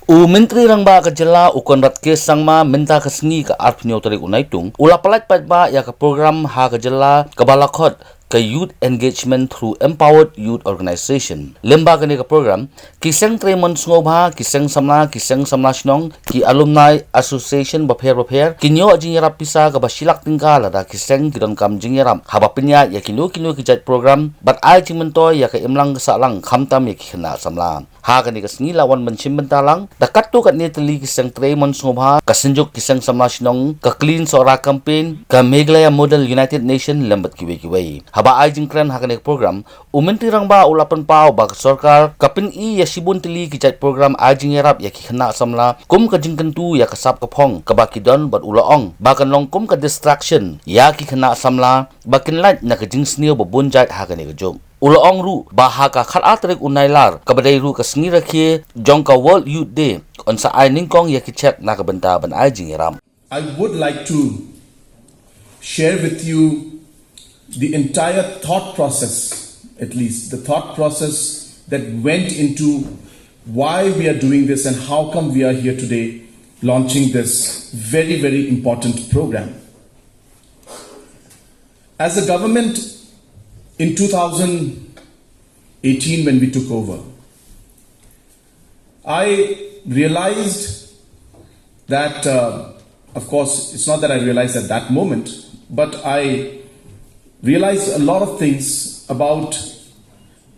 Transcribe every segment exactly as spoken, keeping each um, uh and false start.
U Myntri Rangbah ka jylla u Conrad K Sangma mynta ka sngi ka arphew tarik u Naitung u la pyllait paidbah ïa ka program ha ka jylla kaba la khot ka Youth Engagement through Empowered Youth Organization. Lyngba kane ka program, ki seng trei mon sngewbha, ki seng samla, ki seng samla shnong, ki alumni association bapher bapher, kin ïoh jingïarap pisa kaba shi lak tyngka lada ki seng ki donkam jingïarap haba pynïaid ïa kino kino ki jait program bad ai jingmyntoi ïa ka imlang ka sahlang khamtam ïa ki khynnah samla. Ha kane ka sngi la wan ban shim bynta lang da katto katne tylli ki seng trei mon sngewbha, ka Synjuk ki seng samla shnong, ka Clean Sohra Campaign, ka Meghalaya Model United Nation lem bad kiwei kiwei. Haba ai jingkren ha kane ka program, u Myntri Rangbah u la pynpaw ba ka sorkar ka pyni ïa shibun tylli ki jait program ai jingïarap ïa ki khynnah samla kum ka jingkyntu ïa ka sap ka phong kaba ki don bad u la ong ba kan long kum ka distraction ïa ki khynnah samla ba kin lait na ka jingsniew ba bun jait ha kane ka juk. U la ong ruh ba ha ka khatar tarik u Nailar kaba dei ruh ka sngi rakhe jong ka World Youth Day, yn sa ai nyngkong ïa ki cheque na ka bynta ban ai jingïarap. I would like to share with you the entire thought process, at least the thought process that went into why we are doing this and how come we are here today launching this very, very important program. As a government in two thousand eighteen, when we took over, I realized that, uh, of course, it's not that I realized at that moment, but I realized a lot of things about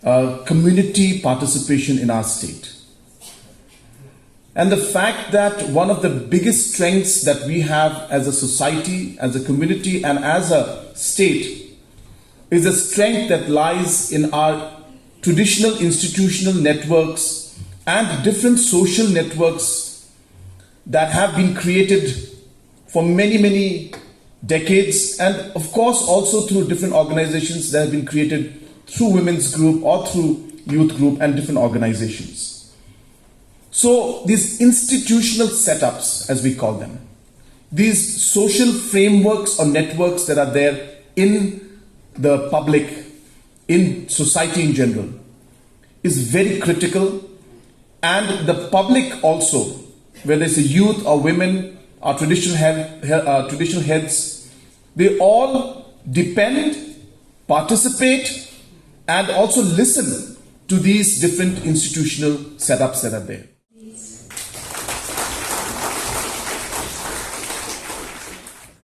uh, community participation in our state. And the fact that one of the biggest strengths that we have as a society, as a community, and as a state is a strength that lies in our traditional institutional networks and different social networks that have been created for many, many decades, and of course also through different organizations that have been created through women's group or through youth group and different organizations. So these institutional setups, as we call them, these social frameworks or networks that are there in the public, in society in general, is very critical, and the public also, whether it's a youth or women or traditional head, he- uh, traditional heads, they all depend, participate, and also listen to these different institutional setups that are there.